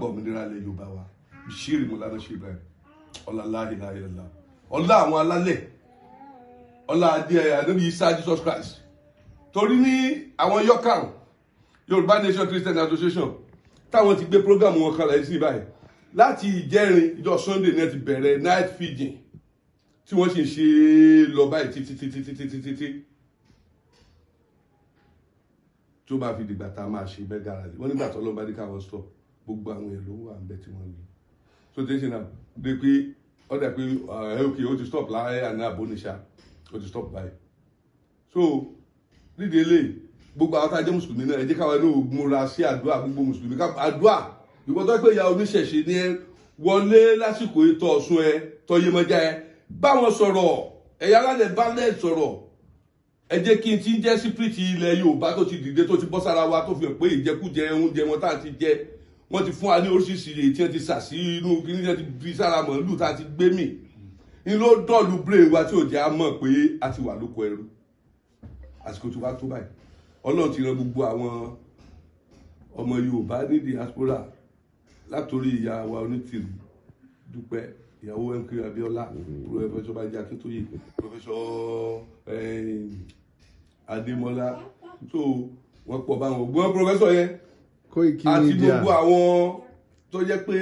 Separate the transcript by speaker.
Speaker 1: gba òmìnira ilẹ̀ Yorùbá wa. Bishiri Mọlánà ṣe Ibrahim, ọlá láhìláhìlá, ọlá àwọn alálẹ̀, ọlá adé ànábì Isa Jesus Christ. Torí ní àwọn YOCAN, Yorùbá Nation Christian Association, táwọn ti gbé program wọn kalẹ̀ sí báyìí láti ìjẹrin, ìjọ Sunday náà ti bẹ̀rẹ̀ night vigil tí wọ́n sì ń ṣe lọ báyìí títí títí títí títí tí tó bá fi dìgbà tá a máa ṣe mega rally. Wọ́n nígbà tó lọ́n bá ní káwọn stop, gbogbo àwọn èèyàn ló wà ń bẹ tí wọ́n lò. So tẹ́sí náà dé pé ó dà pé ẹ ok, ó ti stop láàárẹ̀ àná àbóníṣà, ó ti stop báyìí. So nídìí eléyìí, gbogbo àwọn tá a jẹ́ mùsùlùmí náà, ẹ jẹ́ káwọn náà múra sí àdúrà. Gbogbo mùsùlùmí, ká àdúrà. Ìwọ tó pé ìyá oníṣẹ̀ṣe ni ẹ wọlé lásìkò ètò Ọ̀ṣun, ẹ tọyẹmọjá, ẹ báwọn sọ̀rọ̀, ẹ̀yà alálẹ̀ balẹ̀ sọ̀rọ̀. Ẹ jẹ́ kí n ti ń jẹ́ sípírìtì ilẹ̀ Yorùbá tó ti dìde, tó ti bọ́ sára wa, tó fi hàn pé ìjẹkújẹ oúnjẹ wọn tá à ti jẹ, wọ́n ti fún wa ní oríṣiríṣi èyí tí wọ́n ti sà sí inú kí ní ti fi sára màálù tá a ti gbé mì ní ló dọ̀lù brain wa tí ò jẹ́ á mọ̀ pé a ti wà lóko ẹrú. Àsìkò tí wàá tó báyìí, Ọlọ́run ti ran gbogbo àwọn ọmọ Yorùbá ní diaspora, látòrí ìyá wa Onítìrì Dúpẹ́, ìyàwó MK Abiola, Professor Banji Akintoye, Professor Adémọ́lá, so wọ́n pọ̀ báwọn gbọ́n professor yẹn
Speaker 2: Koiki
Speaker 1: àti
Speaker 2: Media.
Speaker 1: gbogbo àwọn tó jẹ́ pé